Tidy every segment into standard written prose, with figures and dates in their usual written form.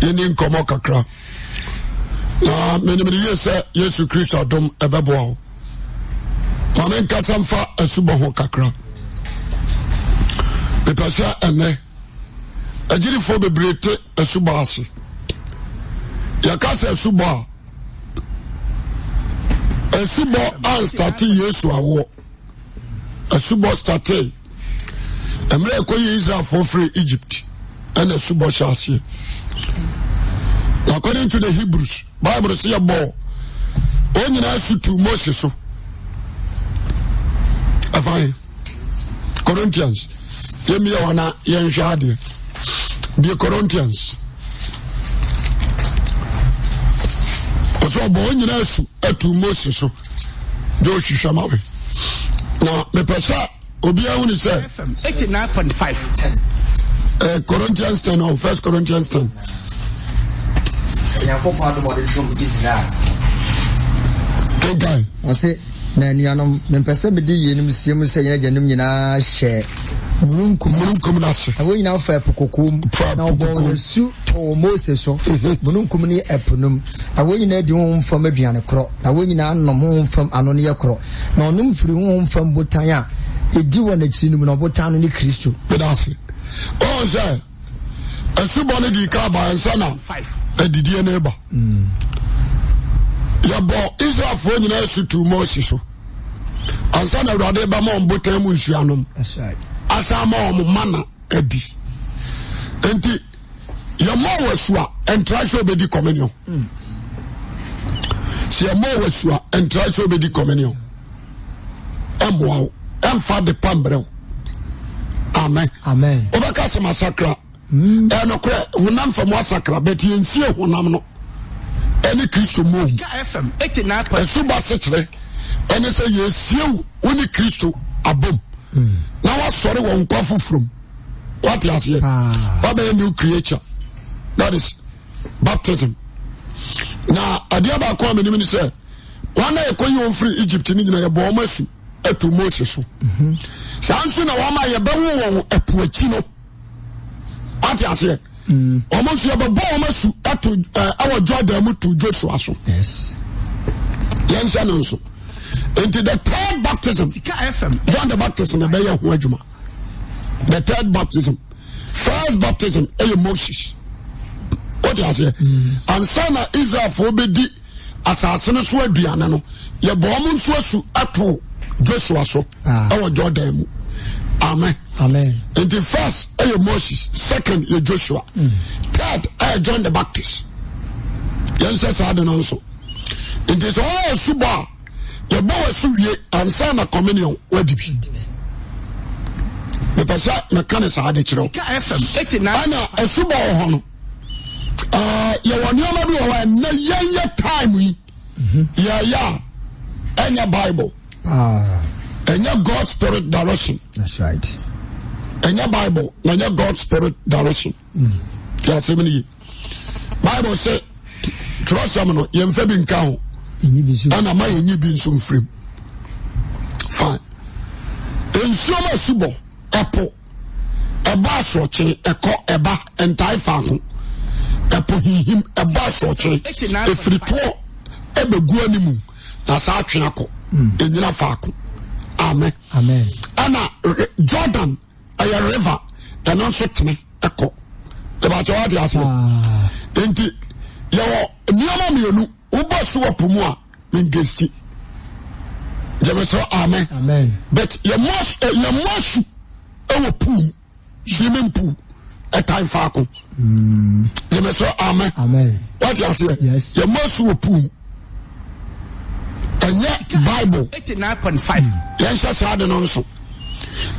Yɛni nkɔmmɔ kakra. Na menim no yie sɛ Yesu Kristo adom ɛbɛboa wo. Ma menkasa mfa asubɔ ho kakra. Mepɛ sɛ ɛnɛ agyirifoɔ bebree te asubɔ ase. Yɛka sɛ asubɔ a, asubɔ anstate Yesu awoɔ. Asubɔ statee mmerɛ ɛkɔyi Israelfoɔ firi Egypt ɛna asubɔ hyɛ aseɛ. According to the Hebrews, Bible sɛ yɛbɔɔ wɔn nyinaa su tu Mose so. Ɛfa he? Corinthians. Yɛmmie hɔ na yɛnhwɛ adeɛ. Bie Corinthians. Ɔsɛ ɔbɔ wɔn nyinaa su atu Mose so. Deɛ ɔhwehwɛ ma me. Na mepɛ sɛ obiara hu ne sɛ. FM 89.5. Eh, Corinthians 10 or First Corinthians 10. Nyankopɔn adom ɔde dom Israel. Kenkan. Ɔse, na anuanom, mempɛ sɛ mede yeinom sie mu sɛ yɛn agyanom nyinaa hyɛɛ mununkum mununkum no ase. Na wɔn nyinaa faa ɛpo kɔkɔɔ mu, na wɔbɔɔ wɔn asu too Mose so, mhm. mununkum ne ɛpo no mu. Na wɔn nyinaa di honhom fam aduane korɔ, na wɔn nyinaa nom honhom fam anonneɛ korɔ, na wɔnom firi honhom fam botan a ɛdi wɔn akyiri no mu, na ɔbotan no ne Kristo. Meda ase. Ɔn sɛ asubɔ no dii ka ba ansa na adidie no ba. Yɛbɔ Israelfoɔ nyinaa asu tuu Mose so ansa na Awurade bɛma wɔn botan mu nsuo anom asan ma wɔn mana adi. Nti yɛmmɔ wɔ asu a ɛntra sɛ obɛdi communion. Sɛ yɛmmɔ wɔ asu a ɛntra sɛ obɛdi communion. Ɛmmoa wo, ɛmfa de pa mbrɛ wo. Amen. Amen. Wobɛka sɛ masakra. Ɛnokorɛ honam fam asakra but yɛnsie honam no ɛne Kristo mu. Ɛso ba sekyerɛ ɛne sɛ yɛsie wo ne Kristo abom na wasɔre wɔ nkwa foforɔ mu. Wate aseɛ? Wabɛyɛ new creature. That is baptism. Na adeɛ baako a menim ne sɛ wɔn a yɛkɔyi wɔn firi Egypt no nyina yɛbɔ wɔn asu ato Mose so. Saa nso na wɔn a yɛbɛwo wɔn ɛpo akyi no wate aseɛ wɔn nso yɛbɛbɔ wɔn asu ato ɛwɔ Jordan mu to Joshua so. Yɛnhyɛ no nso. Nti the third baptism John the Baptist na ɛbɛyɛ ho adwuma. The third baptism. First baptism ɛyɛ Moses. Wote aseɛ? Ansa na Israelfoɔ bɛdi asase no so aduane no, yɛbɔ wɔn nso asu ato Joshua so ɛwɔ Jordan mu. Amen. Amen. Nti first ɛyɛ Moses, second yɛ Joshua, third ɛyɛ John the Baptist. Yɛnhyɛ saa de no nso. Nti sɛ ɔyɛ asubɔ a yɛbɔ wɔ so wie ansa na communion wadi bi. Mepɛ sɛ meka ne saa de kyerɛ wo. Ɛna asubɔ wɔ hɔ no, yɛwɔ nneɛma bi wɔ hɔ ɛnɛ yɛnyɛ time yi yɛyɛ a ɛnyɛ Bible. Ɛnyɛ God spirit direction. That's right. Ɛnyɛ Bible na ɛnyɛ God spirit direction. Yɛ asɛm no ye. Bible sɛ twerɛsɛm no yɛmfa bi nka ho ɛna ma yɛnyi bi nso mfirim. Fine. Nsuo ma asubɔ ɛpo ɛbɔ asorɔkye ɛkɔ ɛba ɛntae faako ɛpo hinhim ɛbɔ asorɔkye ɛfiri toɔ ɛbɛgu animu na saa atwe akɔ ɛnyina faako. Amen. Amen. Ɛna Jordan ɛyɛ river ɛno nso tene ɛkɔ ɛbɛkyɛ wate aseɛ nti yɛwɔ nneɛma mmienu wobɔ so wɔ po mu a mengesti gyeme so amen but yɛmmɔ asu ɛwɔ pool mu swimming pool ɛtan faako gyeme so amen wate aseɛ yɛmmɔ asu wɔ pool mu ɛnyɛ bible yɛnhyɛ saa de no nso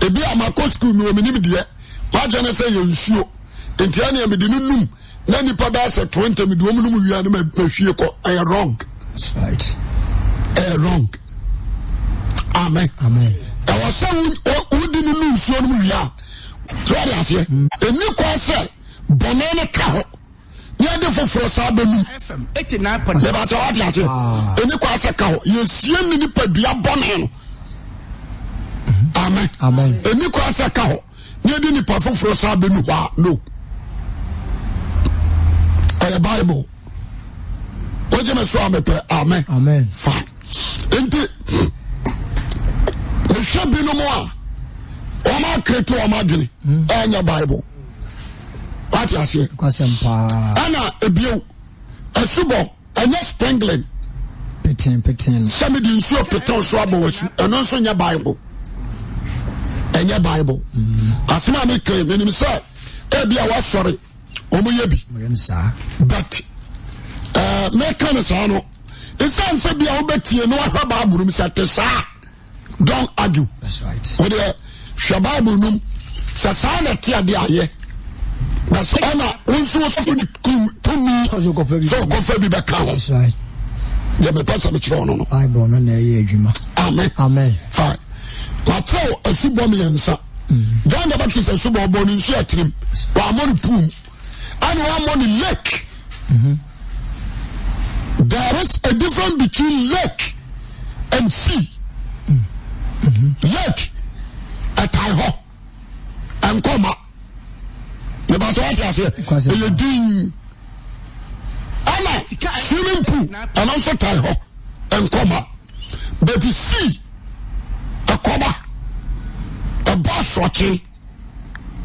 ebi a makɔ sukuu mi wɔ menim deɛ madwene sɛ yɛ nsuo nti ɛnea mede no num na nipa bɛyɛ sɛ 20 mede wɔn num wia no mahwie kɔ ɛyɛ wrong ɛyɛ wrong amen ɛwɔ sɛ wodi no nu nsuo no mu wia so wɔde aseɛ ɛni kɔ sɛ bɔne no ka hɔ ne ɛde foforɔ saa bɛnum yɛbɛkyɛ wate aseɛ ɛni kɔ asɛ ka hɔ yɛsie ne nipadua bɔne no amen ɛni kɔ asɛ ka hɔ ne ɛde nipa foforɔ saa bɛnu hɔ a no. Ɛyɛ Bible. Wogye me so a mepɛ amen. Amen. Fine. Nti mehwɛ binom a wɔn akrete wɔn adwene hmm. ɛnyɛ Bible. Wate aseɛ? Ɛna ebio asubɔ ɛnyɛ sprinkling. Peten peten. Sɛ mede nsuo peten so abɔ w'asu ɛno nso nyɛ Bible. Ɛnyɛ Bible. Hmm. Asɛm a meka yi menim sɛ ebi a wasɔre wɔn yɛ bi. But ɛɛ meka no saa no ɛsiane sɛ bia wobɛtie na wahwɛ Bible no mu sɛ te saa don't argue. Wodeɛ hwɛ Bible no mu sɛ saa na ɛte adeɛ ayɛ. Na sɛ ɛna wo nso wosɔfo ne tumi sɛ ɔkɔfa bi bɛka ho. Deɛ mepɛ sɛ mekyerɛ wo no no. Bible no na ɛyɛ adwuma. Amen. Amen. Fine. Makyerɛw asubɔ mmiɛnsa. Mm. John the Baptist asubɔ ɔbɔ ne nsuo atirim. Wɔammɔ no pool. Ɛna wɔammɔ no lake. Mm-hmm. There is a difference between lake and sea. Mm-hmm. Lake ɛtae hɔ ɛnkɔma. Nípa sɛ wate aseɛ ɛyɛ din. Ɛna swimming pool ɛno nso tae hɔ ɛnkɔma. But sea ɛkɔba ɛbɔ asorɔkye.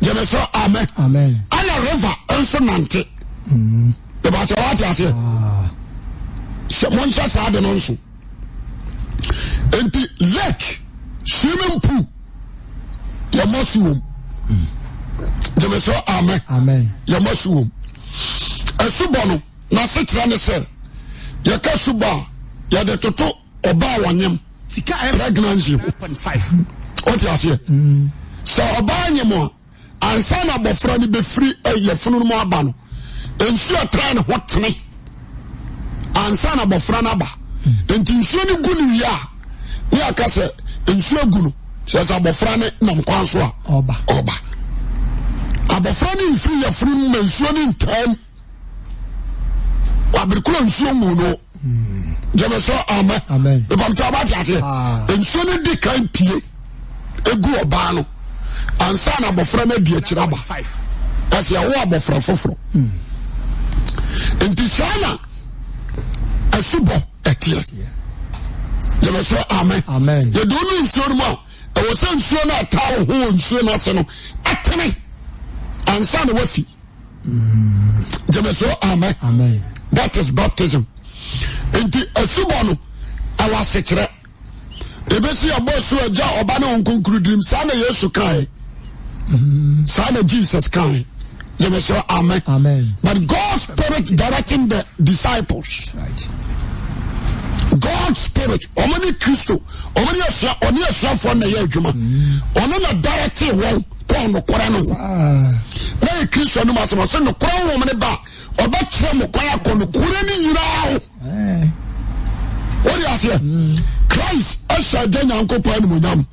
Gyeme so amen. Amen. Ɛna river nso nante. Nípa sɛ wate aseɛ. Ah. Sɛ monhyɛ saa de no nso. Nti lake swimming pool yɛmmɔ so wom. Gyeme so amen. Amen. Yɛmmɔ so wom. Asubɔ no n'asekyerɛ ne sɛ yɛka subɔ a yɛde toto ɔbaa a wɔnyem pregnancy ho. Wote aseɛ? Sɛ ɔbaa nyem a ansa na abɔfra no bɛfiri eh, yafunu no mu aba no nsuo ɛtaa ne ho tene ansa na abɔfra no aba nti nsuo no gu no wie a ne aka sɛ nsuo gu no sɛ sɛ abɔfra no nam kwan so a ɔba ɔba abɔfra no mfiri yafunu no ma nsuo no ntaam wabere koro nsuo mu no gyeme sɛ amen ebamkyɛ ɔba te aseɛ ah. nsuo no di kan pie egu ɔbaa no ansa na abɔfra no adi akyire aba ɛsɛ ɛwɔ abɔfra foforɔ hmm. nti saa na asubɔ ɛteɛ gyeme sɛ amen yɛde wo ne nsuo no mu a ɛwɔ sɛ nsuo no ataa wo ho wɔ nsuo no ase no atene ansa na wafi gyeme so amen amen that is baptism nti asubɔ no ɛwɔ asekyerɛ ebesi ɛbɔ so agya ɔba ne nkonkuru dirim saa na yesu kae saa na jesus kae gyeme so amen amen but God's spirit directing the disciples right God's spirit ɔmo ne Kristo ɔmo ne asua ɔne asuafoɔ na ɛyɛ adwuma ɔno na directing wɔn kɔɔ nokorɛ no ho ah na yɛ Kristo anom asɛm ɔsɛ nokorɛ honhom ne ba a ɔbɛkyerɛ mo kwan akɔ nokorɛ no nyinaa ho eh wode aseɛ Christ ɛhyɛ agya Nyankopɔn animonyam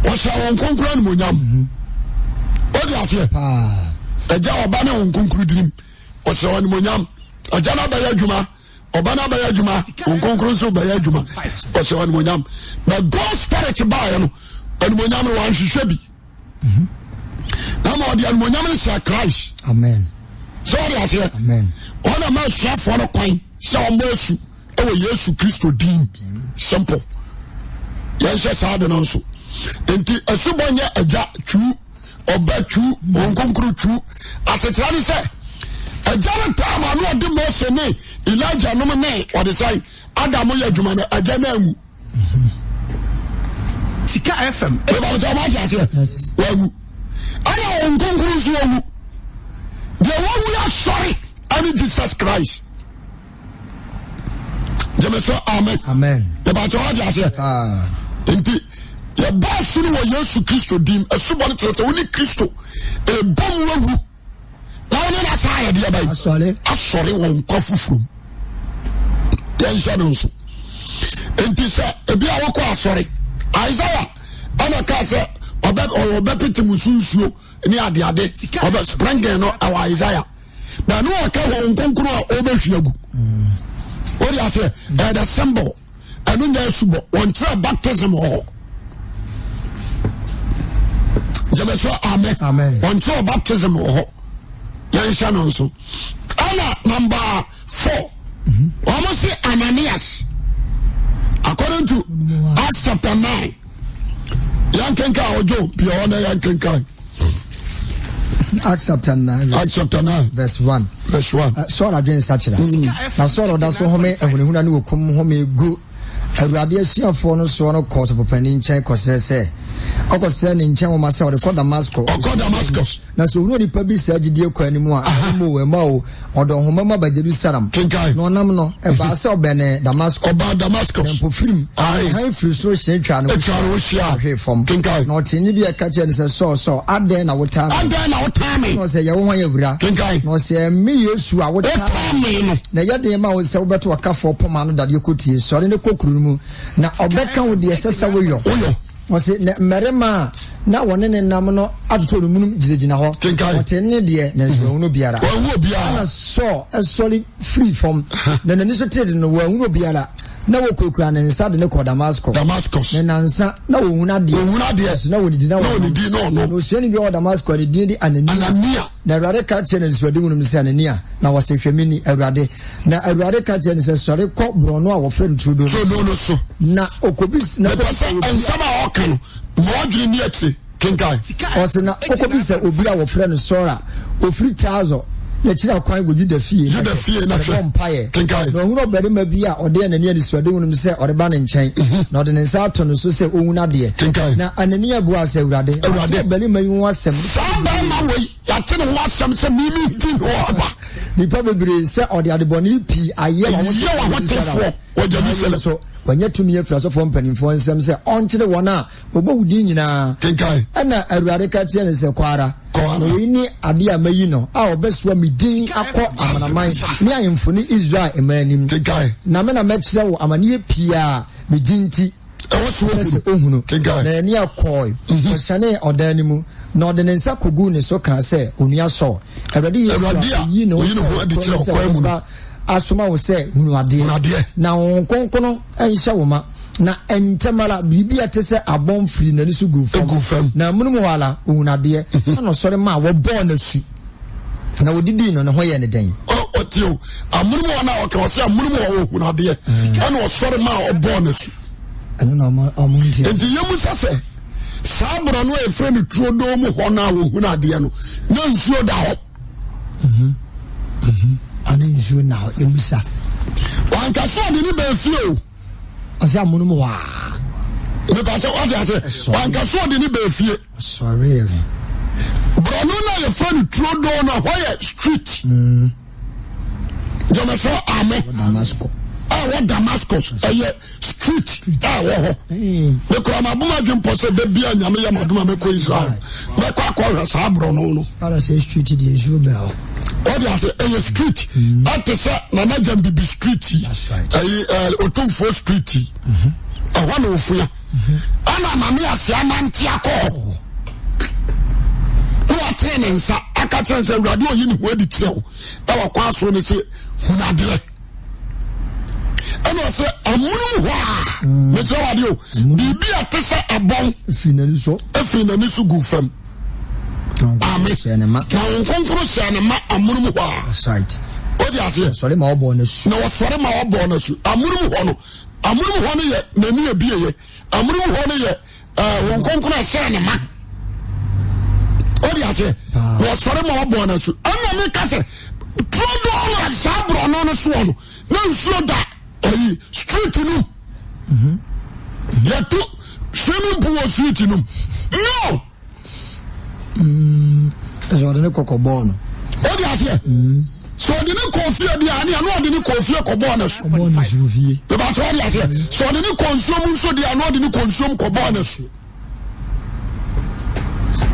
ɔhyɛ wɔn kronkron animonyam wode aseɛ paa agya ɔba ne wɔn kronkron dirim ɔhyɛ wɔn animonyam agya no abɛyɛ adwuma ɔba no abɛyɛ adwuma wɔn kronkron nso bɛyɛ adwuma ɔhyɛ wɔn animonyam but God spirit baeɛ no animonyam no wɔanhwehwɛ bi na ma ɔde animonyam no hyɛ Christ amen sɛ ɔde aseɛ amen ɔna ma asuafoɔ no kwan sɛ ɔmmɔ asu ɛwɔ Yesu Kristo din simple yɛnhyɛ saa de no nso nti asubɔ nyɛ agya twiw ɔba twiw wɔn nkonkoro twiw asekyerɛ ne sɛ agya no taa ma no ɔde Mose ne Elijah nom ne ɔde sɛ Adam yɛ adwuma no agya no anwu Sika FM. Ìbàbàtà ọmọ àti aseɛ wàwu ɛna wɔn nkonkoro nso wɔwu deɛ wɔwu yɛ asɔre ɛne Jesus Christ gyeme sɛ amen amen ìbàtà ọmọ àti aseɛ ah nti yɛbɔ asu no wɔ Yesu Kristo dim asubɔ no kyerɛ sɛ wo ne Kristo ɛbɔ mu awu na wo ne no asan ayɛ deɛ bɛyɛ asɔre asɔre wɔ nkwa foforɔ mu yɛnhyɛ no nso nti sɛ ebi a wokɔ asɔre Isaiah ɛna kaa sɛ ɔbɛ ɔbɛpete mu so nsuo ne adeade ɔbɛ sprinkle no ɛwɔ Isaiah na ɛno ɔka wɔ nkonkron a ɔbɛhwie agu wode aseɛ ɛyɛ the symbol ɛno nyɛ asubɔ wɔnkyerɛ baptism wɔ hɔ gyeme so amen Amen. wɔnkyerɛ baptism wɔ hɔ yɛnhyɛ no nso ɛna Ɛna number 4. Wɔn se Ananias. According to Acts chapter 9. Yɛn kenkan ɔdwo bia hɔ na yɛn kenkan. Acts chapter 9. Acts chapter 9. Verse 1. Verse 1. Saul adwene nsakyera. Na Saul ɔda so home ahunahuna ne okum home gu Awurade asuafoɔ no soɔ no kɔɔ sɔfopanin nkyɛn kɔsrɛ sɛ ɔkɔsrɛ ne nkyɛn nwoma sɛ ɔde kɔ Damasko. Ɔkɔ Damascus. Na sɛ ɔhunu onipa bi saa gyidie kwan no mu a, ɛmma o, ɛmma o, ɔde ɔhoma mu aba Jerusalem. Kenkan. Na ɔnam no, ɛbaa sɛ ɔbɛnee Damasko. Ɔbaa Damascus. Na mpofirim, hann firi soro hyerɛn twaa ne ho hyiae. Ɔhwee fam. Kenkan. Na ɔtee nne bi a ɛka kyerɛɛ no sɛ, Saul, Saul, adɛn na wotaa me? Adɛn na wotaa me? Na ɔsɛ, Yɛ wo hwan, Awura? Kenkan. Na ɔsɛ, Me Yesu a wotaa me no. Na ɛyɛ den ma wo sɛ wobɛto ɔkafoɔ poma ano dadeɛ kotie. Sɔre na kɔ kuro no mu, na ɔbɛka wo deɛ ɛsɛ sɛ woyɔ. Woyɔ. Ɔse, na mmarima a na wɔne ne nam no atotɔ no munum gyinagyina hɔ. Kenkan. Wɔte nne deɛ, nanso wɔanhunu obiara. Wɔanhu obiara. Ɛna Saul sɔre firii fam, na n'ani so teetee no, wanhunu obiara. Na wɔkurakura ne nsa de no kɔɔ Damasko. Damascus. Na nnansa na wɔhunu adeɛ. Wɔhunu adeɛ. Nanso na wɔnnidi na Na wɔnnidi na wɔnnom. Na osuani bi a ɔwɔ Damasko a ne din de Anania. Anania. Na Awurade ka kyerɛɛ no anisoadehunu mu sɛ, Anania! Na ɔse, Hwɛ, meni, Awurade. Na Awurade ka kyerɛɛ no sɛ, Sɔre kɔ borɔno a wɔfrɛ no Turodoo no so. Turodoo no so. Na ɔkɔbis, na Mepɛ sɛ nsɛm a ɔka no, ma w'adwene nni akyire. Kenkan. Ɔse, na kɔkɔbisa obi a wɔfrɛ no Saul a ɔfiri Tarso, n'akyiri akwan wɔ Yuda fie, na Yuda fie, na hwɛ. Ɔrebɔ mpaeɛ. Kenkan. Na ɔhunu ɔbarima bi a ɔde Anania anisoadehunu mu sɛ ɔreba ne nkyɛn, na ɔde ne nsa ato no so sɛ ɔnhunu adeɛ. Kenkan. Na Anania buaa sɛ, Awurade, Awurade. mate ɔbarima yi ho asɛm. Saa barima wei, yɛate ne ho asɛm sɛ mimi nti na ɔreba. Nnipa bebree sɛ ɔde adebɔne pii ayɛ Ayɛ w'ahotefoɔ wɔ Jerusalem. Nso wanya tumi afiri asɔfoɔ mpanimfoɔ nsam sɛ ɔnkyere wɔn a wɔbɔ wo din nyinaa. Kenkan. Ɛnna Awurade ka kyerɛɛ no sɛ, Kɔ ara, Kɔ ara. na wei ne adeɛ a mayi no a ɔbɛsoa me din akɔ amanaman ne ahemfo ne Israel mma anim. Kenkan. Na me na mɛkyerɛ wo amaneɛ pii a me din nti Ɛwɔ sɛ ɛsɛ sɛ ohunu. ɔhunu. Kenkan. Na Anania kɔe, kɔhyɛnee ɔdan no mu, na ɔde ne nsa kɔguu ne so kaa sɛ, Onua Saul, Awurade Yesu a Awurade a ɔyi ne ho oyi ne ho adi kyerɛ kyerɛ wo wo kwan mu no. ɔba asoma wo sɛ hunu adeɛ, Hunu adeɛ. na Honhom Kronkron nhyɛ wo ma. Na ntɛm ara biribi a ɛte sɛ abɔn firii n'ani so guu fam, Guu fam. na amonom hɔ ara ɔhunuu adeɛ, ɛnna ɔsɔre maa wɔbɔɔ no asu, na wɔdidii no, ne ho yɛɛ no den. Ɔtie o, amonom hɔ no a ɔka ɔsɛ amonom hɔ ɔhunu adeɛ, ɛnna ɔsɔre maa ɔbɔɔ no asu. Ɛno na ɔmo ɔmo nti. Nti yɛmu sɛ sɛ saa borɔno a yɛfrɛ no turodoo mu hɔ no a wɔhunu adeɛ no, na nsuo da hɔ. Ana nsuo na hɔ yɛmu sa. Wanka sɛ ɔde ne baa fie o. Ɔsɛ amonom hɔ a. Nipa sɛ wate ase wanka sɛ ɔde ne baa fie. Ɔsɔre. Borɔno no a yɛfrɛ no turodoo no hɔ yɛ street. Gyeme sɛ ame. A ɛwɔ Damascus ɛyɛ street a ɛwɔ hɔ. Mekura m'aboma adwempɔ sɛ da bi a Nyame yɛ m'adom a mɛkɔ Israel. Mɛkɔ akɔhwɛ saa borɔno no. Ara sɛ street deɛ nsuo bɛn hɔ. Wɔde ase ɛyɛ street. Ɛte sɛ Nana Gyambibi street yi. Ɛyi ɛɛ Otumfoɔ street yi. Ɛhɔ na ofua. Ɛna Ananias anante akɔ hɔ. Na watene ne nsa aka kyerɛ sɛ Awurade oyi ne ho adi kyerɛ wo ɛwɔ kwan so ne sɛ hunu adeɛ. Ɛna ɔsɛ amunum hɔ a mekyerɛ wo adeɛ o biribi a ɛte sɛ ɛbɔn efiri n'ani so gu fam. Amen. Na wɔn nkonkoro hyɛ ne ma amunum hɔ a. O di aseɛ. Wɔsɔre ma ɔbɔ n'asu. Na wɔsɔre ma ɔbɔ n'asu. Amunum hɔ no, amunum hɔ no yɛ n'ani ebie yɛ. Amunum hɔ no yɛ ɛɛ wɔn nkonkoro ɛhyɛ ne ma. O di aseɛ. Wɔsɔre ma ɔbɔ n'asu. Ɛna mi ka sɛ, turodo na saa borɔno no soɔ no, na nsuo da ɛyi street no. Yɛto swimming pool wɔ street no. No. Ɛsɛ ɔde ne kɔkɔ bɔɔ no. O di aseɛ. Sɛ ɔde ne kɔ fie di a, ɛne ɔde ne kɔ fie kɔ bɔɔ ne so. Bɔɔ ne so fie. Bɛbɛ sɛ ɔde aseɛ. Sɛ ɔde ne kɔ nsuo mu nso di a, na ɔde ne kɔ nsuo mu kɔ bɔɔ ne so.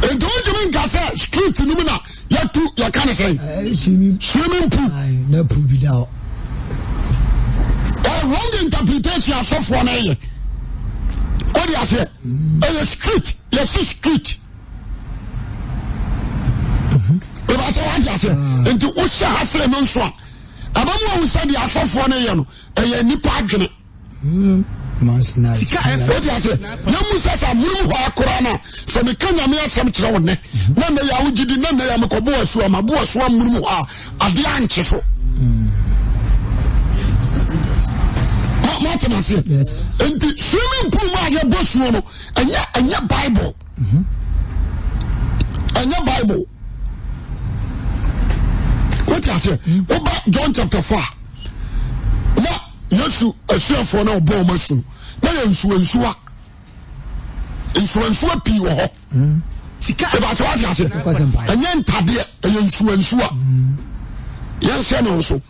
Nti o ntumi nka sɛ street no mu na yɛtu yɛka ne sɛn. Swimming pool. Na pool bi da hɔ. Ɔ wrong interpretation asɔfoɔ no yɛ. O di aseɛ. Ɛyɛ street yɛsi street. Bɛbɛ sɛ wate aseɛ. Nti wohyɛ ha sɛ no nso a ɛbɛmu ahu sɛ deɛ asɔfoɔ no yɛ no ɛyɛ nipa adwene. Wode ase yɛmu sɛ sɛ amonom hɔ akora no a sɛ meka nyame asɛm kyerɛ wo nnɛ na nnɛ yɛ a wogye di na nnɛ yɛ mekɔbo asu a mabo asu amonom hɔ a adeɛ ankye so. ma seɛ? Nti swimming pool mu a yɛbɔ suo no ɛnyɛ ɛnyɛ Bible. Ɛnyɛ Bible. Wote aseɛ? Woba John chapter 4 a na Yesu asuafoɔ na ɔbɔ wɔn asu no na yɛ nsuwansuwa. Nsuwansuwa pii wɔ hɔ. Ɛbɛsɛ wate aseɛ? Ɛnyɛ ntadeɛ, ɛyɛ nsuwansuwa. Yɛnhyɛ no nso.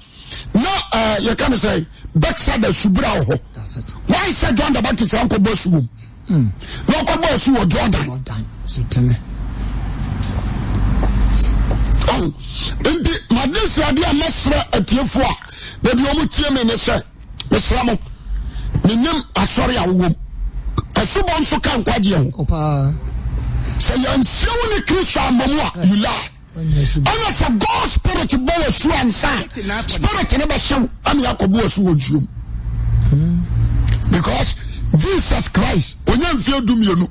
Na eh, yɛka no sɛ Bethsaida subura wɔ hɔ. Why sɛ John the Baptist ankɔbɔ asu wɔ mu? Hmm. Na ɔkɔbɔ asu wɔ Jordan. Oh, nti made sradeɛ a mɛsrɛ atiefoɔ a baabi wɔn tie me ne sɛ mesrɛ mo menim asɔre a wowɔ mu asubɔ nso ka nkwagyeɛ ho sɛ yɛnsie wo ne Kristo amma mu a you lie. Ɛna sɛ God spirit bɔ wɔ su ansa a, spirit no bɛhyɛ wo ɛna akɔbɔ wɔ su wɔ nsuo mu. Because Jesus Christ onye mfie du mmienu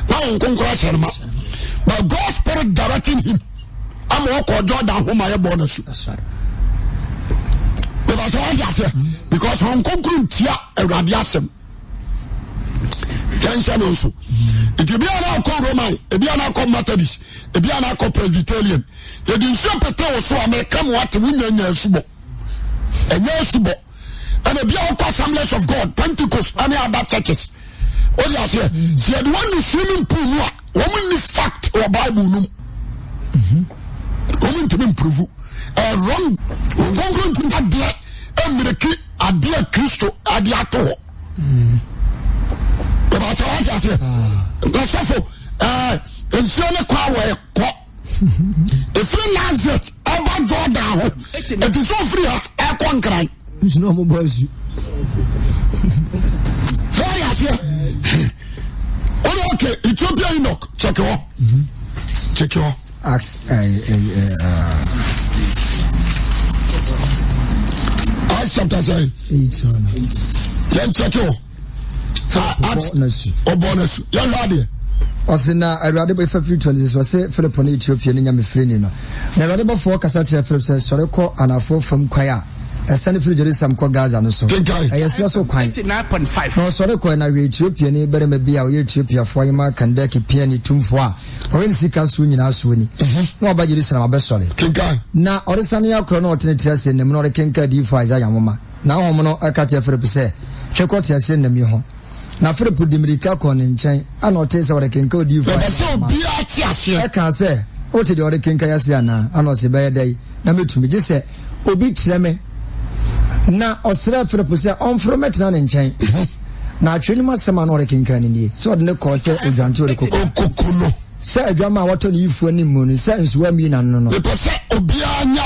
na wɔn nkonkoro ahyɛ no ma. But God spirit directing him ama ɔkɔ Jordan ho ma yɛbɔ no su. Because wɔn aseɛ because wɔn nkonkoro ntia Awurade asɛm. Yɛnhyɛ no nso. Nti ebi a na akɔ Roman, ebi a na akɔ Methodist. Ebi a na akɔ Presbyterian. Yɛde nsuo pete wo so a meka mo ate wo nya nya asubɔ. Ɛnyɛ asubɔ. Ɛna ebi a wokɔ Assemblies of God, Pentecost ɛne other churches. Wode aseɛ, sɛ yɛde wɔn ne swimming pool mu a, wɔn nni fact wɔ Bible no mu. Wɔn ntumi mprovu. Ɛyɛ wrong. Wɔn nkonkron ntumi adeɛ mmiriki adeɛ Kristo ade ato hɔ. Ìbàṣẹ wá ti aseɛ. Nkɔsɔfo ɛɛ nsuo ne kɔ awɔ ɛkɔ. Efiri Nazareth ɛba Jordan ho. Eti sɛ ofiri ha ɛkɔ Nkran. Nsu na ɔmo bɔ asu. Sɛ wọ́n yà aseɛ. Wọ́n yà okay Ethiopia eunuch check hɔ. Check hɔ. Acts Acts chapter sɛn. Yɛn check hɔ. Acts ɔbɔ n'asu. Yɛn hwɛ adeɛ. Ɔse na Awurade bɔ efa firi 26 ɔse Philip ne Ethiopia ne nyamefirani no. Na Awurade bɔfoɔ kasa kyerɛ Philip sɛ sɔre kɔ anafoɔ fam kwan a ɛsane firi Jerusalem kɔ Gaza no so. Ɛyɛ serɛ so kwan. Na ɔsɔre kɔɛ na hwɛ Etiopiani barima bi a ɔyɛ Etiopiafoɔ ahemaa Kandake piani tumfoɔ a Ɔyɛ ne sika soɔ nyinaa soɔ ni, na waba Yerusalem abɛsɔre. Na ɔresane akorɔ na ɔte ne teaseɛnam mu na ɔrekenkan adiyifoɔ Isaiah nwoma. Na honhom no ka kyerɛɛ Filipo sɛ, Twe kɔ teaseɛnam yi ho. Na Filipo de mmirika kɔɔ ne nkyɛn, ɛnna ɔtee sɛ ɔrekenkan odiyifoɔ Isaiah nwoma. Ɛkaa sɛ, Wote deɛ ɔrekenkan yi ase anaa? Ɛnna ɔse, Ɛbɛyɛ dɛn na mɛtumi, gye sɛ obi kyerɛ me? Na ɔsrɛɛ Filipo sɛ ɔmforo mmɛtena ne nkyɛn. Na atwerɛ no mu asɛm a na ɔrekenkan no nie, sɛ ɔde no kɔɔ sɛ odwante ɔrekɔku no. Sɛ adwammaa a wɔatɔ ne yifoɔ anim mu no, sɛ nsowa mmie n'ano no. Mepɛ sɛ obiara nya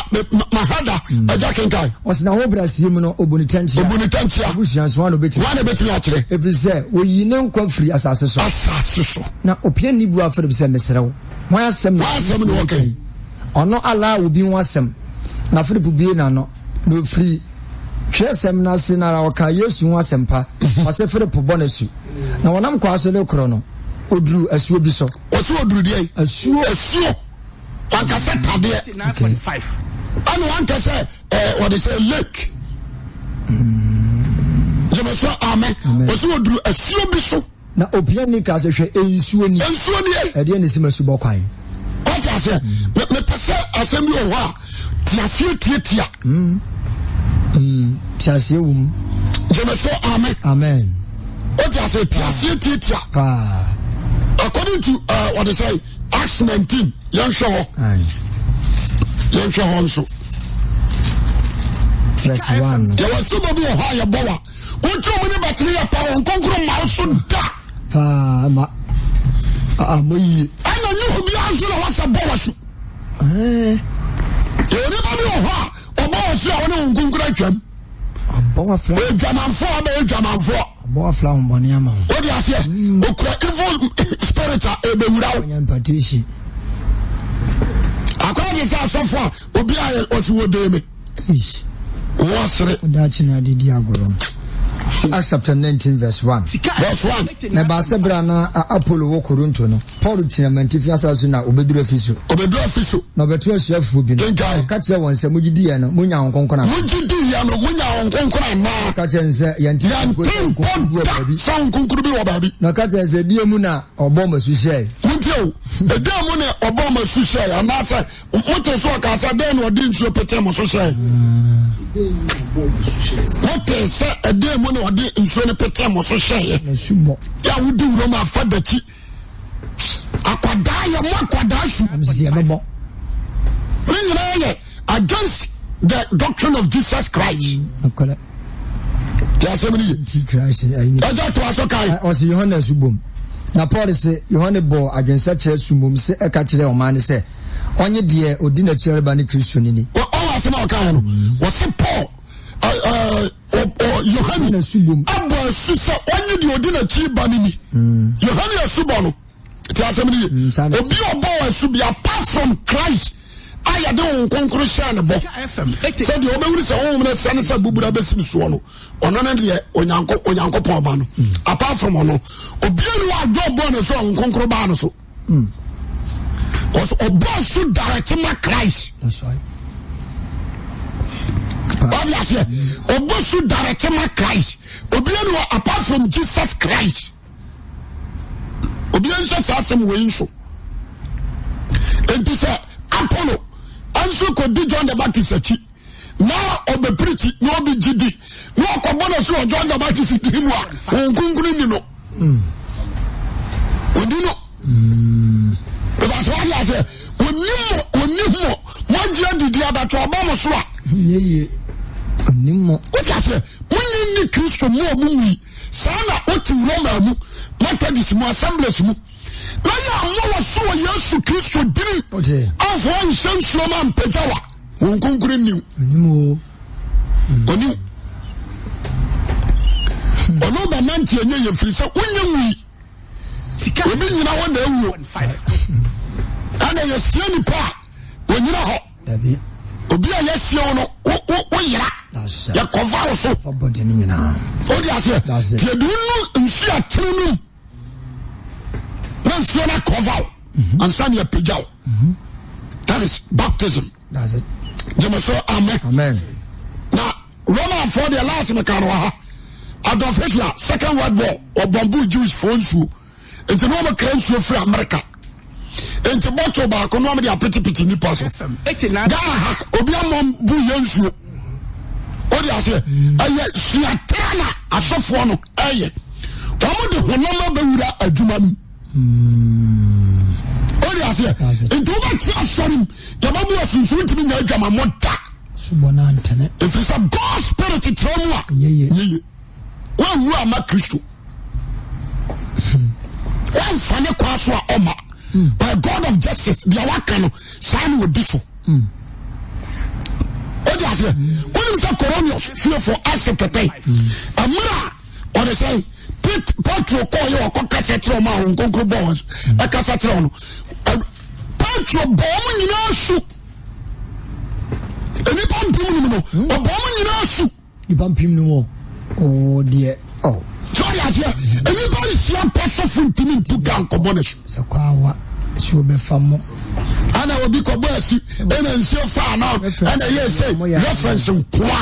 mahada hmm. agya kenkan. Ɔsɛ n'ahobrɛaseɛ mu no, ɔbu ne tɛnkyea. Ɔbu ne tɛnkyea. Abusua nso, hwan na ɔbɛtumi. Hwan na ɔbɛtumi akyerɛ. Ɛfiri sɛ, wɔyii ne nkwa firi asase so. Asase so. Na opiani buaa Philip sɛ, Mesrɛ wo, hwan asɛm na. Hwan asɛm na ɔka yi? Ɔno Allah obi ho asɛm. Na Philip bue n'ano, na ɔfiri twerɛsɛm no ase no ara ɔkaa Yesu ho asɛmpa. Ɔse Philip bɔ no asu. Na wɔnam kwaa so rekorɔ no, ɔduruu asuo bi so. Ɔse ɔduru deɛ? Asuo. Asuo. Wanka sɛ tadeɛ. Ɛna wanka sɛ ɛɛ wɔde sɛ lake. Gyeme so amen. Ɔse ɔduru asuo bi so. Na opiani kaa sɛ, Hwɛ, nsuo ni. Nsuo nie. Ɛdeɛn na ɛsi m'asubɔ kwan? Wate aseɛ? Mepɛ sɛ asɛm bi wɔ hɔ a, te aseɛ tiatia. Mm. Mm. Te aseɛ wɔ mu. Gyeme so amen. Amen. Wate aseɛ? Te aseɛ tiatia. Paa. According to uh, what they say, Acts 19, yɛnhwɛ hɔ. Yɛnhwɛ hɔ nso. Verse 1. Yɛwɔ sɛ baabi wɔ hɔ a yɛbɔ wa. Wotwe wɔn ne batiri yɛ pa wɔn nkonkron ma wo so da. Paa ma ama yie. Ɛna nye obiara nso na wasɛ bɔ wɔ so. Yɛwɔ nipa bi wɔ hɔ a ɔbɔ wɔ so a wɔne wɔn nkonkron atwam. Ɔbɔ wafra. Odwamanfoɔ abɛyɛ odwamanfoɔ. Ɔbɔ wafra ahombɔne ama wo. Wode aseɛ okura evil spirit a ebewura wo. Ɔnyɛ mpatirihyie. Akɔyɛ te sɛ asɔfo a obi a ɔsi wɔ dee me. Wɔsere. Daakye na ade di agorɔ. Acts chapter 19 verse 1. Verse 1. Na ɛbaa sɛ berɛ a na Apolo wɔ Korinto no, Paulo kyinii amantifi asase so na ɔbɛduruu Efeso. Ɔbɛduruu Efeso. Na ɔbɛtoo asuafoɔ bi no, Kenkan. ɔka kyerɛɛ wɔn sɛ, Mogye diiɛ no, monyaa Honhom Kronkron anaa? Mogye diiɛ no, monyaa Honhom Kronkron anaa? Ɔka kyerɛɛ wɔn sɛ, Yɛnte mpo Yɛnte sɛ Honhom mpo Kronkron bi wɔ da baabi. sɛ Honhom Kronkron bi wɔ baabi. Na ɔka kyerɛɛ wɔn sɛ, Ɛdeɛn mu na ɔbɔɔ mo asu hyɛɛe? Montie o, ɛdeɛn mu na ɔbɔɔ mo asu hyɛɛe? Anaasɛ mote so ɔkaa sɛ dɛn na ɔde nsuo petee mo so hyɛe? Mote sɛ ɛdɛn mu na ɔde nsuo no petee mo so hyɛeɛ? Yɛ a wodi wurom afa dakyi akwadaa yɛ mo akwadaa su ne nyinaa yɛ against the doctrine of Jesus Christ. Mm, Ti asɛm ni ye. Ɛsɛ to aso kan. Ɔsi Yohane asu bom. Na Paul se Yohane bɔɔ adwensakyera su mmom se ɛka kyerɛɛ ɔman no sɛ ɔnye deɛ ɔdi n'akyi reba ne Kristo no ni. Ɔwɔ asɛm a ɔkaeɛ no, wɔse Paul Yohane abɔ asu sɛ ɔnye deɛ ɔdi n'akyi ba no ni. Yohane asubɔ no. Ti asɛm no ye. Mm, Obi a ɔbɔ asu bi apart from Christ a yɛde wɔn nkonkoro hyɛɛ ne bɔ sɛ deɛ ɔbɛwuri sɛ honhom no sɛne sɛ bubura bɛsi ne soɔ no ɔno ne deɛ Onyankopɔn ba no mm. apart from ɔno obia ne wɔ adwo ɔbɔ ne so a wɔn nkonkoro baa no so because mm. ɔbɔ so direct ma Christ wade aseɛ ɔbɔ so direct ma Christ obia ne wɔ apart from Jesus Christ obiara nhyɛ saa asɛm wei nso nti sɛ Apollo nso kɔdi John the Baptist akyi na ɔbɛpirikyi na ɔbi gye di na ɔkɔbɔ no so wɔ John the Baptist din mu a wɔn kunkun ni no ɔni no ìbáṣọ wáyé ase ɔni mo ɔni mo mo agye adidi abatɔ ɔbɔ mo so a wote aseɛ monyi nni Kristo mu a mo wui Saa na wote Roma mu, Methodist mu, Assemblies mu, na yɛ ammɔ wɔ so wɔ Yesu Kristo dinim, amfa wɔnhyɛ nsuo ma ampagya wa, wɔn nkonkoro nniw. Oniw. Ɔno bɛnante ɛnyɛ yɛ firi sɛ wonyɛ nwui. Obi nyina hɔ na awuo. Ɛna yɛsie nipa a wɔnyina hɔ. Dabi. Obi a yɛasie wo no, wo wo wo yera. Yɛkɔfa wo so. O di aseɛ. Ti ebi nu nsu atene no mu. Na nsuo no akɔfa wo. Mhm. Ansa ne apagya wo. Mhm. That is baptism. That's it. Gyeme so amen. Amen. Na Romanfoɔ deɛ last meka no wɔ ha. Adolf Hitler second world war ɔbɔmbo Jewish foɔ nsuo. nti na wɔn kra nsuo firi Amerika nti bɔtol baako na wɔn de apetepete nipa so Ghana ha obi amɔ bu yɛ nsuo o de aseɛ ɛyɛ suatra na asɔfoɔ no ɛyɛ wɔn de honam abɛwura adwuma no o de aseɛ nti wobɛte asɔre mu yɛbɛbu asunsun ntumi nya adwamamɔ da ɛfiri sɛ God spirit tena mu a nyɛ ye Woanwu amma Kristo. Woamfa ne kwan so a ɔma. By God of justice, deɛ waka no, saa na ɔdi so. Wode aseɛ? Wonim sɛ Coronius fiefo Acts chapter 10, mmerɛ a ɔde sɛ Petro kɔɔ yɛ ɔkɔ kasa kyerɛ ɔma a wɔn nkonkoro bɔɔ wɔn ɛkasa kyerɛ wɔn no, Petro bɔ wɔn nyinaa su. Nnipa mpem num no, ɔbɔ wɔn nyinaa su. Nipa mpem no mu ɔwɔ deɛ ɔ. Sɛ ɔyɛ aseɛ, nnipa nhyia mpa sɔfo ntumi ntu ka nkɔbɔ ne so. Sɛ kwawa si obɛfa mo. Ɛna obi kɔbɔ asi, ɛna nsuo faa no, ɛna ɛyɛ sɛ reference nkoa.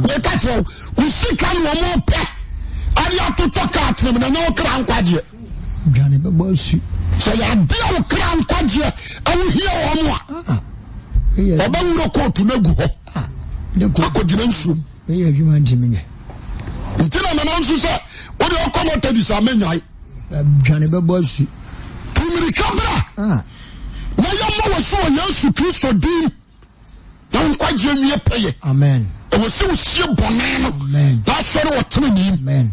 Meka kyerɛ wo, wo sika na wɔn pɛ ade atotɔ kaa tenam na ɛnyɛ wo kra nkwagyeɛ. Dwane bɛbɔ asu. Sɛ yɛ ade a wo kra nkwagyeɛ ɛho hia wɔn a, ah, ɔbɛworɔ kootu no agu hɔ. Ah, ne kɔ. Akɔgyina nsuom. Meyɛ adwuma nti menyɛ. Nti na nana nso sɛ wode ɔkɔ Methodist a menyae. Dwane bɛbɔ asu. Tu mmirika bra. Ah. Na yɛmmɔ wɔ so wɔ Yesu Kristo din. Na wo nkwagyeɛ nwie pɛyɛ. Amen. Ɛwɔ sɛ wosie bɔne no. Amen. Na asɔre wɔ tenenee mu. Amen.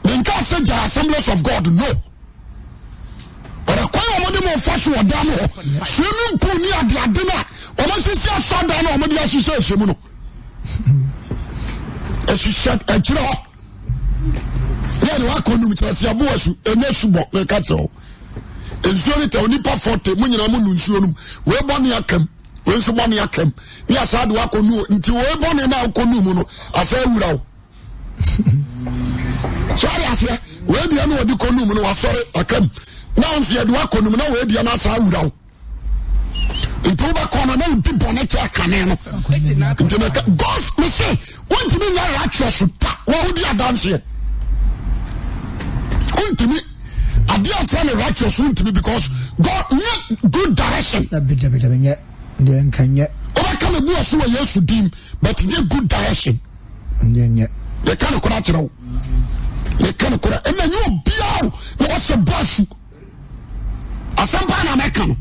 Menka sɛ gyae Assemblies of God no. But ɛkwan a wɔde mo fa so wɔ dan no hɔ, swimming pool ne adeade no a wɔasisi asɔredan no a wɔde ahyehyɛ ahyɛ mu no, ɛhyehyɛ akyire hɔ. Yɛ de wakɔ num kyerɛ sɛ ɛbo asu, ɛnyɛ subɔ meka kyerɛ wo. Nsuo no tɛ onipa fɔte mo nyinaa mo nu nsuo no mu. Wei bɔ ne akam, wei nso bɔ ne akam. Ne asaa de wakɔ nu nti wei bɔ ne na akɔ nu mu no asa awura wo. So ade aseɛ wei deɛ na ɔde kɔ num no wasɔre akam na nso yɛde wakɔ num na wei deɛ no asa awura wo. Nti wobɛkɔ no na wodi bɔne kyɛ kane no. Nti na God me se wontumi nyɛ righteous da wɔn wodi adanseɛ. Wontumi adeɛ afra ne righteous wontumi because God nyɛ good direction. Dabi dabi dabi nyɛ deɛ nka nyɛ. Wobɛka me bu ɔso wɔ Yesu dim but nyɛ good direction. Nyɛ nyɛ. Yɛka no kora kyerɛ wo. Yɛka no kora ɛna nyɛ obiara o na wɔsɛ bɔ asu. Asɛm paa na mɛka no.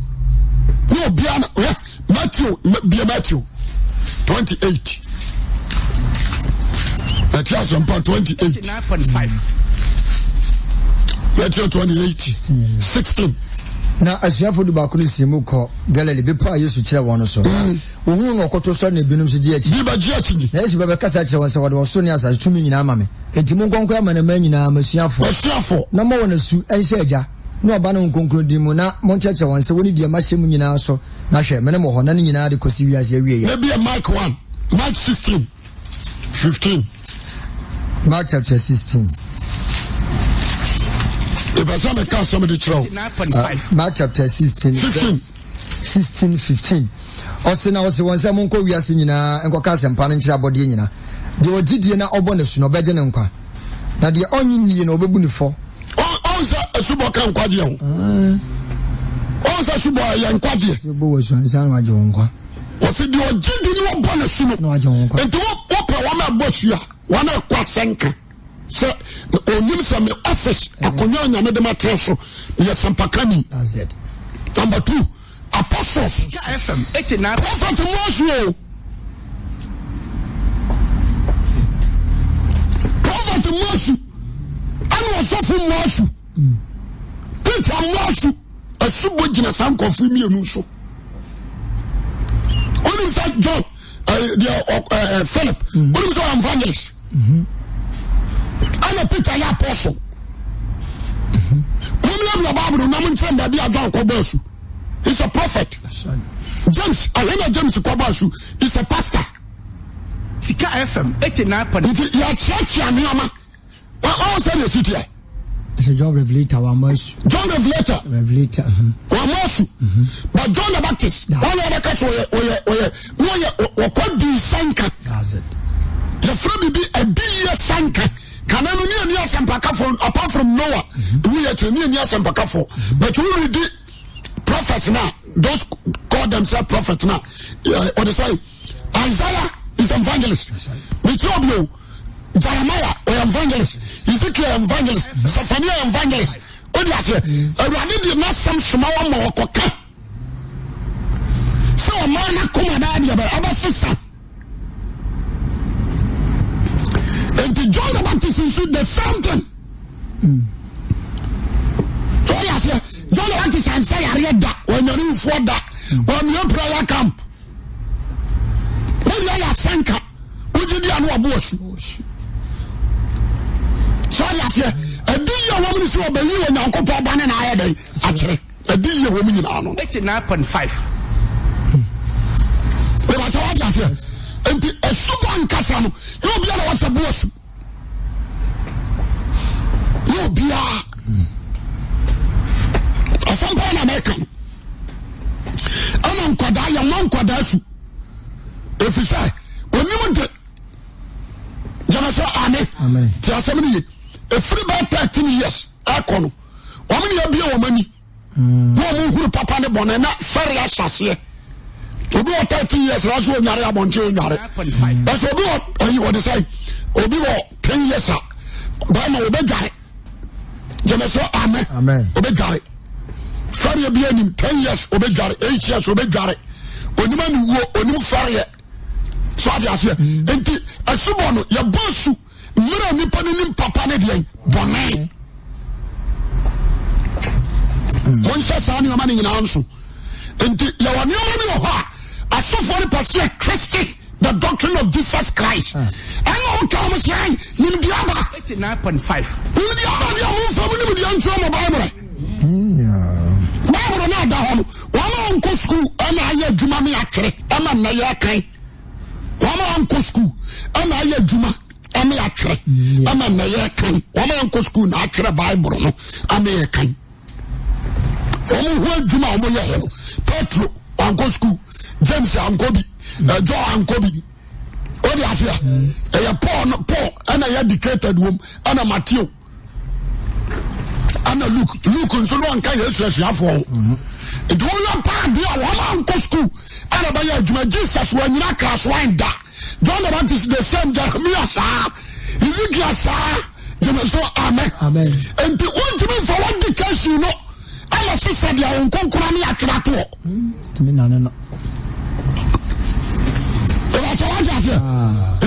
Nyɛ obiara na hwɛ Matthew bie Matthew 28. Matthew asɛmpa 28. Matthew 28 16. Na asuafo dubaako no sii mu kɔ Galilei bepɔ a Yesu kyerɛɛ wɔn no so. Wohuu no ɔkoto sɔre na ebinom nso gye akyi. Bi bɛgye akyi. Na Yesu ba bɛkasa kyerɛɛ wɔn sɛ, Wɔde ɔsoro ne asase tumi nyinaa ama me. Enti monkɔ nkɔyɛ amanaman nyinaa m'asuafo. Asuafo. Na mommɔ wɔn asu nhyɛ Agya, ne Ɔba ne Honhom Kronkron din mu, na monkyerɛkyerɛ wɔn sɛ wɔnni deɛ mahyɛ mo nyinaa so, na hwɛ, me ne mo wɔ hɔ nna no nyinaa de kɔsi wiase awieeɛ. Na bia Mark 1, Mark 16, 15. Mark chapter 16. Ìfẹ́ sẹ́ mi ká asẹ́mi di kyerɛ o. Mark chapter 16. 15. 16, 15. Ɔse na ɔse wɔn sɛ, Monkɔ wiase nyinaa nkɔka asɛmpa no nkyerɛ abɔdeɛ nyina. Deɛ ɔgye die na ɔbɔ no asu no, ɔbɛgye no nkwa, na deɛ ɔnnye nnie no, ɔbɛbu no fɔ. Ɔn sɛ asubɔ ka nkwagyeɛ ho. Ɔn sɛ asubɔ ɛyɛ nkwagyeɛ. Sɛ bɔ wɔ asu ansa na wagye wo nkwa. Ɔse deɛ ɔgye di na ɔbɔ no asu no. Na wagye wo nkwa. Nti wopɛ wɔn a ɛbɔ asu a, wɔn a ɛkɔ asɛnka. Sɛ ɔnim sɛ me office akonnwa a Nyame de ma tena so meyɛ sɛmpakani. Number two, apostles. Prophet mu asu o. Prophet mu asu. Ɛna ɔsɔfo mu asu. Peter mu asu. Asubɔ gyina saa nkurɔfo mmienu so. Wonim sɛ John deɛ ɛ Philip wonim sɛ ɔyɛ evangelist. Ɛna Peter yɛ apostle. Mom yɛ Bible na mo nkyerɛ baabi a John kɔbɔ asu. He's a prophet. James ɛhɔ na James kɔbɔ asu. He's a pastor. Sika FM 89. Nti yɛkyerɛkyerɛ nneɛma. Ɔwɔ sɛ deɛ si teɛ. Sɛ John Revelator wa ma asu. John Revelator. Revelator. Wa ma asu. But John the Baptist. Wɔn na wɔbɛka so ɔyɛ ɔyɛ ɔyɛ na ɔyɛ ɔkɔ di nsanka. That's it. Yɛfrɛ bibi adi yɛ sanka. Kane no ne ani asɛmpakafo apart from Noah. Ewu yɛ kyerɛ ne ani asɛmpakafo. But wo read prophets na those call themselves prophets na ɔde sɛ Isaiah is evangelist. Mekyerɛ obi o. Jeremiah ɔyɛ evangelist. Ezekiel evangelist. Zephaniah evangelist. O di aseɛ. Awurade de n'asɛm soma wɔn ma wɔkɔka. Sɛ ɔman n'akoma bɛyɛ deɛ bɛyɛ ɛbɛsesa. Nti John the Baptist nso the same thing. So ɔyɛ aseɛ. John the Baptist ansa yareɛ da, ɔnyane wufoɔ da, ɔmie prayer camp. Wọ́n yɛ asɛnka, wogye di ano ɔbo asu. So ɔyɛ aseɛ. Ɛdi yie wɔn ni sɛ ɔbɛyi Onyankopɔn ba ne na ayɛ dɛn akyerɛ. Ɛdi yie wɔn nyinaa no. 89.5. Bɛbɛ sɛ wate aseɛ. Nti asubɔ ankasa no, nyɛ obiara na wɔsɛ bo asu. Nyɛ obiara. Asɛm paa na mɛka no. Ɛna nkwadaa yɛ mma nkwadaa su. Ɛfiri sɛ onim de gyama sɛ ame. Te asɛm no ye. Ɛfiri bɛɛ 13 years ɛkɔ no, wɔn ne abie wɔn ani. Na wɔn huru papa ne bɔne na fɛre ahyɛ aseɛ. Obi wɔ 13 years na so onyare abɔnten onyare. Ɛsɛ obi wɔ ɛyi wɔde sɛ obi wɔ 10 years a bɛrima wɔbɛdware. Gyama sɛ amen. Wɔbɛdware. Fɛreɛ bi anim 10 years wɔbɛdware 8 years wɔbɛdware. Onim aniwuo onim fɛreɛ. So ade aseɛ. Nti asubɔ no yɛbɔ asu. Mmerɛ nipa no nim papa ne deɛn bɔne. Monhyɛ saa nneɛma no nyinaa nso. Nti yɛwɔ nneɛma bi wɔ hɔ a asɔfoɔ no pɛ sɛ yɛ twist the doctrine of Jesus Christ. Ɛna woka wɔn sɛ ɛn nimdeɛ aba. 89.5. Nimdeɛ aba deɛ mo nfa mo nimdeɛ nkyerɛ mo Bible. Bible no ada hɔ no wɔn a wɔnkɔ sukuu ɛna ayɛ adwuma ne atwere ɛma nnɛ yɛ kan. Wɔn a wɔnkɔ sukuu ɛna ayɛ adwuma. ama yɛatwerɛ ama nnɛ yɛkan. Wɔn ankɔ sukuu na atwerɛ Bible no ama yɛkan. Wɔn ho adwuma a wɔyɛ hɔ no, Petro wankɔ sukuu, James ankɔ bi, eh, John ankɔ bi. O de aseɛ, ɛyɛ Paul no Paul ɛna ɛyɛ educated wɔm ɛna Matthew. ɛna luke luke nso no ɔnka yesu asuafoɔ ho nti woyɛ paa deɛ a wɔn ankɔ school ɛna bɛyɛ adwuma jesus wɔanyina class one da john the baptist the same jeremiah saa ezekiel saa gyeme so amen nti wontumi nfa wɔ education no ɛna sesa deɛ wɔn nkonkora ne atwerɛ atoɔ ìbàkyɛ wájú aseɛ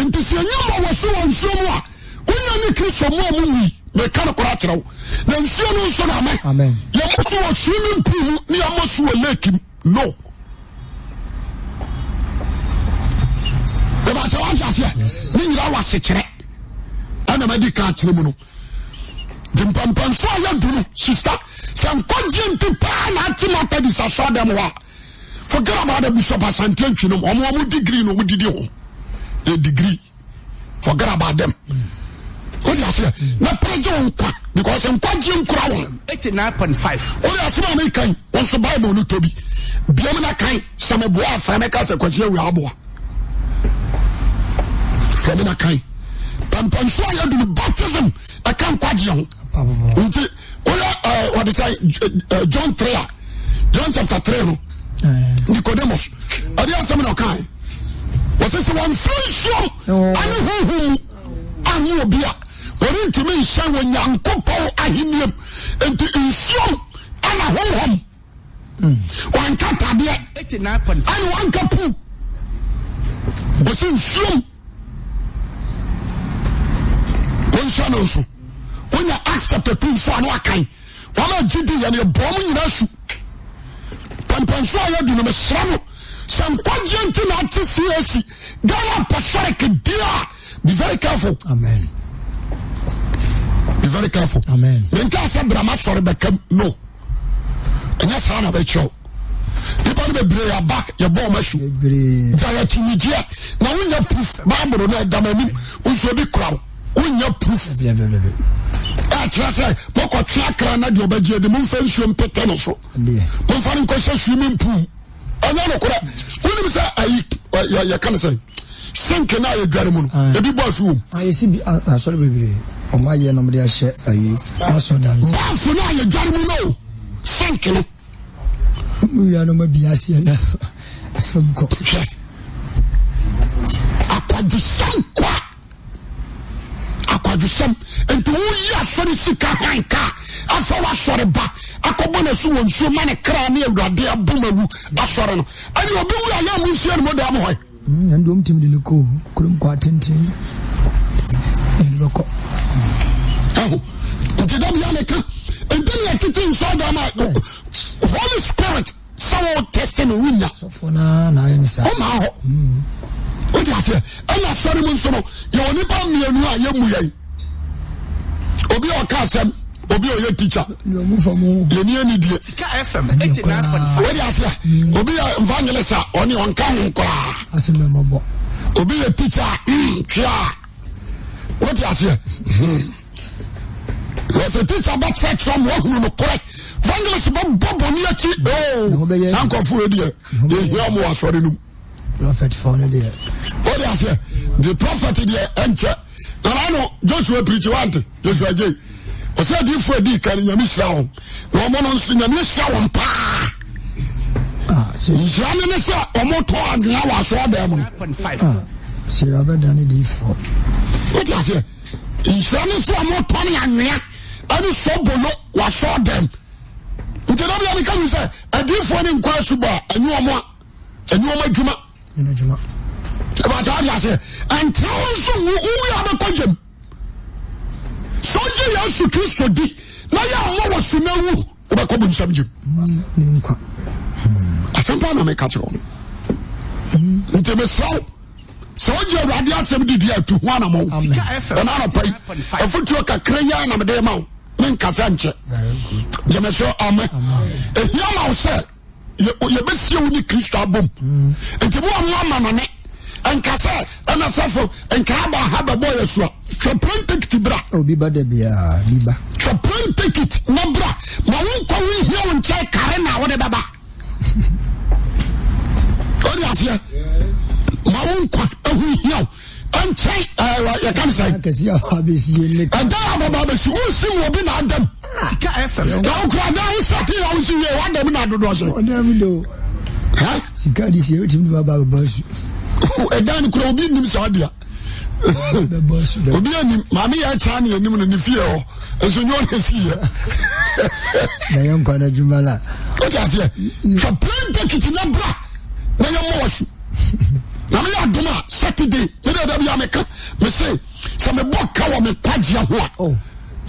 nti sɛ ɛnyɛ ma wɔ so wɔ nsuo mu a Wonya ne Kristo mu a mo wui. Meka no koraa kyerɛ wo. Na nsuo no nso na amen. Yɛmmɔ so wɔ swimming pool mu ne yɛmmɔ so wɔ lake mu. No. Ɛbɛsɛ wate aseɛ. Ne nyinaa wɔ asekyerɛ. Ɛna madi ka akyerɛ mu no. Nti mpɛmpɛnso a yɛdu no, sista, sɛ nkwagyeɛ nti paa na ate Methodist asɔɔdɛm hɔ a, forget about the Bishop Asante Antwi nom. Wɔn wɔn degree na wɔn didi ho. Yɛ degree. forget about them o de aseɛ na pɛrɛgye wɔn nkwa because nkwagye nkura wɔn. 89.5. o de aseɛ maame kan wɔn nso bible no tobi biam na kan sɛ mo boa afra mɛka sɛ kwasi awia aboa fɛmi na kan pɛmpɛnso a yɛdu no baptism ɛka nkwagye ho nti woyɛ ɛɛ wɔde sɛ John 3 a John chapter 3 no Nicodemus ɛde asɛm na ɔkae wɔsɛ sɛ wɔmfiri nsuom ane honhom mu anyɛ obi a wɔrentumi nhyɛ wɔ Nyankopɔn ahenniam nti nsuom ana honhom wanka tadeɛ ɛne wanka puu wɔsɛ nsuom wonhyɛ no nso wonya Acts chapter 2 nso ano akan wɔn a gye di yɛn yɛbɔ wɔn nyinaa su pɛmpɛnso a yɛdu no mesrɛ mo sɛ nkwagyeɛ nti na ate CAC Ghana apostolic deɛ a be very careful. Amen. Be very careful. Amen. Menka sɛ brama sɔre bɛkam no ɛnyɛ saa na bɛkyerɛw nipa no bebree aba yɛbɔ ɔma su gya yɛ akyinnyegyeɛ na wonya proof bible no ɛda m'anim nso obi kura wo wonya proof ɛkyerɛ sɛ mokɔtwe akra na deɛ ɔbɛgye adi momfa nsuo mpete no so momfa no nkɔhyɛ swimming pool ɛnyɛ nokorɛ wonim sɛ ayi yɛka no sɛ sink no a yɛdware mu no ebi bɔ asu wom yɛsi bi asɔre bebree ɔmo ayɛ na ɔmo de ahyɛ ayi asɔdan baafo no a yɛdware mu no sink no Mo wia no ma bi aseɛ na fam kɔ. Hwɛ akwadwosɛm kwa akwadwosɛm nti woyi asɔre sika han ka afa w'asɔre ba akɔbɔ n'asu wɔ nsuo ma ne kra ne awurade abom awu asɔre no ɛne obi wu a yɛ mo nsie no mo dan mo hɔ. Ɛnde wɔn tumi de no kɔ kurom kɔ atenten de no bɛkɔ. Ɛho nti da bia meka nti ne yɛtete nsɔ dam a Holy Spirit sɛ wo test no wonya. Sɔfo na na ayɛ ne saa. Ɔma hɔ. Wode aseɛ ɛna asɔre mu nso no yɛwɔ nipa mmienu a yɛmmu yɛn. Obi a ɔka asɛm obi a ɔyɛ teacher yɛni ani die wode aseɛ obi yɛ evangelist a ɔne ɔnka ho koraa obi yɛ teacher a mm, twea wode aseɛ wɔsɛ teacher bɛkyerɛkyerɛ ma wahunu nokorɛ evangelist bɛbɔ bɔne akyi oo saa nkurɔfoɔ deɛ yɛhia mo asɔre no mu Prophet fɔ no deɛ. O de aseɛ the prophet deɛ ɛnkyɛ nana no Joshua pirikyi wante Joshua gye ɔsɛ adiifoɔ adi kan nyame hyira wɔn na wɔn no nso nyame hyira wɔn paa ah, nhyira ne ne sɛ wɔn tɔ anwea wɔ asɔɔ dɛm no. Ah, hyira bɛda ne diifoɔ. O de aseɛ nhyira ne sɛ wɔn tɔ ne anwea ɛne sɔbolo wɔ asɔɔ dɛm nti na bia ne ka mi sɛ adiifoɔ ne nkɔ asubɔ a ɛnyɛ wɔn a. ɛnyɛ wɔn adwuma ɛbɛkyɛ ade aseɛ ɛntra wo nso nwu wowu a bɛkɔ gyam sɛ ɔgye Yesu Kristo di na yɛ mmɔ wɔ so na wu wobɛkɔ bonsam gyam asɛm paa na meka kyerɛ wo nti mesrɛ wo sɛ wogye awurade asɛm didi a tu ho anamɔ ɛna anɔpa yi afotuo kakra yi a na mede ma wo menkasa nkyɛ gyeme so amen ɛhia ma wo sɛ yɛbɛsie wo ne kristo abom nti mo a mo ama nane Nka sɛ ɛna sɔfo nka aba ha bɛbɔ yɛ so a twa plane ticket bra. Obi ba da biara bi ba. Twa plane ticket na bra ma wo nkɔ wo hia wo nkyɛn kare na wode bɛba. Wode aseɛ ma wo nkwa ɛho hia wo nkyɛn ɛɛ yɛka ne sɛn. Akɛse a abɛsi yɛ ne. Ɛdan a bɛba abɛsi wosi mu obi na adam. Sika FM. Na wokura dan wo sɛ te a wosi wie wadam na adodoɔ sɛ. Ɔdan mu de o. Sika de sie wotumi de waba bɛbɔ asu. Ɛdan no kura obi nnim saa dea. Obi anim maame yɛ kyaa ne anim no ne fie hɔ nso nyɛ ɔna si yɛ. Na yɛ nkwa no adwuma la. Wote aseɛ twa plane ticket na bra na yɛ mmɔ asu. Na meyɛ adom a Saturday me deɛ da bi a meka me se sɛ mebɔ ka wɔ me nkwagyeɛ ho a oh.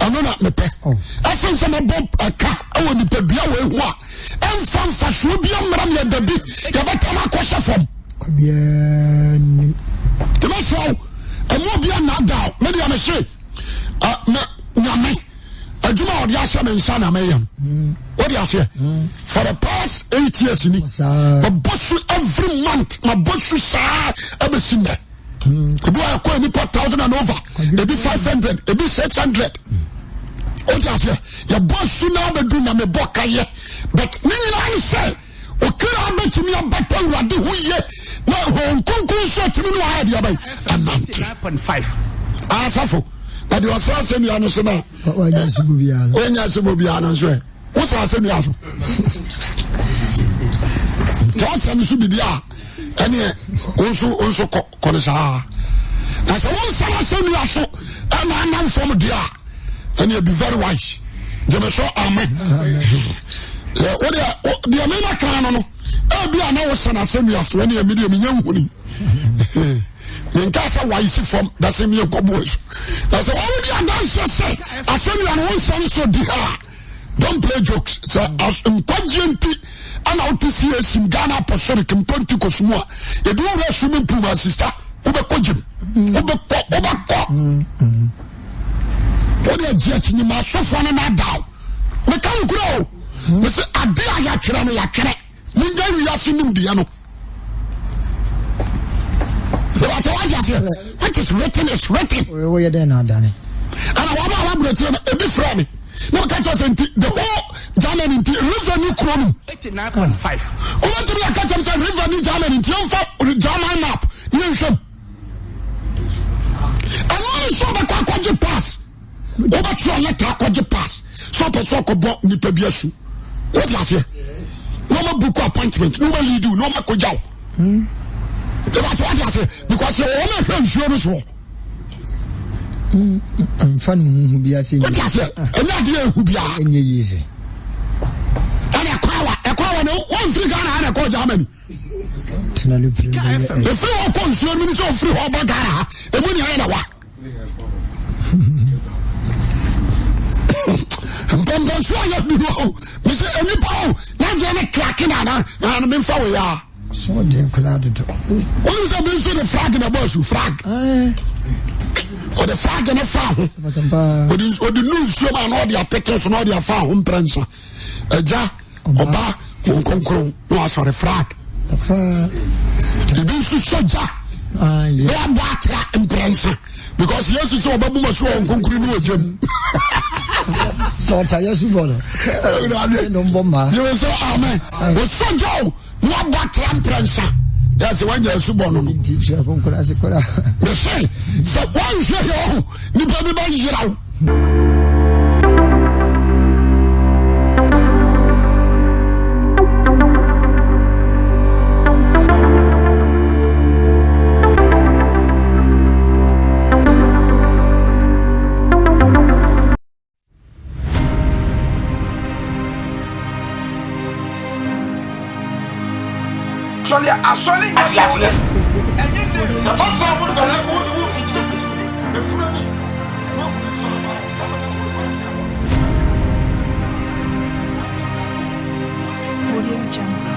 ɛno na mepɛ oh. ɛsen sɛ mɛbɔ ɛka wɔ nipadua wɔ ehu a ɛmfa mfasoɔ bi mmra me ɛda bi yɛbɛtam akɔhyɛ fam tẹmẹsirɛ wo ɛmu obi anaadaa o medeɛ mese me nyame adwuma a ɔde ahyɛ me nsa na mɛyɛ no wode aseɛ for the past 8 years ni mabɔ su every month mabɔ su saa ɛbɛsi nnɛ ebi wa ɛkɔ nipa thousand and over ebi 500 ebi 600 wode aseɛ yɛbɔ su na abɛdu na mebɔ kayɛ but ne nyinaa ne sɛ okra bɛtumi abata awurade ho yie na Honhom Kronkron nso atumi ne wayɛ deɛ bɛn anante asafo na deɛ ɔsɛ asɛnnua no so no a wanya asɛbɔ biara no nso ɛ wosɛ asɛnnua so nti ɔsɛ no so biribi a ɛneɛ wo nso wo nso kɔ kɔ no saa na sɛ wonsɛ no asɛnnua so ɛna anam fam deɛ a ɛneɛ be very wise gyeme so amen wodeɛ deɛ mena kan no no ebi a na wosɛ no asɛnnua so ɛneɛ medeɛ menya nhuni menka sɛ waisi fam bɛsɛ meɛnkɔboa su na sɛ wɔwode adanseɛ sɛ asɛnnua no wonsɛ no so di ha a don't play jokes sɛ nkwagyeɛ nti ɛna wote cac mu Ghana apostolic mponti kɔsu mu a yɛde wo wura swimming pool ma sista wobɛkɔ gyem wobɛkɔ wobɛkɔ wode agye akyinyi ma asɔfoɔ no nadaw meka wo kura o mese ade a yɛatwerɛ no yɛatwerɛ Mongya wiase nimdeɛ no. Sɛ wate aseɛ, what is written is written. Woyɛ dɛn na adane? Ɛna wɔn a wɔabrɛkyerɛ no ebi frɛ me na wɔka kyerɛ sɛ nti the whole Germany nti river ni kuro no. 89.5. Wobɛtumi aka kyɛm sɛ river ni Germany nti yɛmfa German map ne yɛnhwɛm. Ɛno ne sɛ ɔbɛkɔ akɔgye pass. Wobɛtwerɛ lɛta akɔgye pass sɛ ɔpɛ sɛ ɔkɔbɔ nipa bi asu. Wode aseɛ na ɔma book appointment na ɔma lead you na ɔma kɔgya wo. Wode aseɛ because wɔn ahwɛ nsuo no soɔ. Nfa no huhu bi ase. Wode aseɛ ɛnyɛ adeɛ ehu biara. Ɛnyɛ yie sɛ. Ɛna ɛkɔ awa ɛkɔ awa na wɔn firi Ghana ha na ɛkɔ Germany. Efiri hɔ kɔ nsuo no mu sɛ ofiri hɔ ba Ghana ha emu ni ayɛ na wa. Mpɔmpɔnso a yɛadu no o mesɛ nnipa o n'adwene ne klake na ana na memfa wo yɛ a sɔɔden koraa dodo wonim sɛ bi nso de flag na ɛbɔ asu flag ɔde flag ne fa ho ɔde nu nsuo ma na ɔde apete so na ɔde afa ho mprɛnsa agya ɔba wɔn kronkron na wasɔre flag ebi nso sɔ gya na wabɔ atra mprɛnsa because yesu sɛ ɔbɛbu ma so wɔn kronkron ne wɔ gyam. Tɔɔta yesu bɔ no. Yɛwɔ sɛ amen. Wɔsɔ gya o na wabɔ atra mprɛnsa. Yɛ sɛ wanya asubɔ no no. Mese sɛ wɔnhwɛ yɛ ɔho nipa bi bɛyera wo. Asɔre nyɛ bɔne. Ɛnyɛ nnɛ. Sɛ ɛba saa a, wo na wo wo fikyirifikyiri efunu ani. Na wo sɛ Audio Jungle.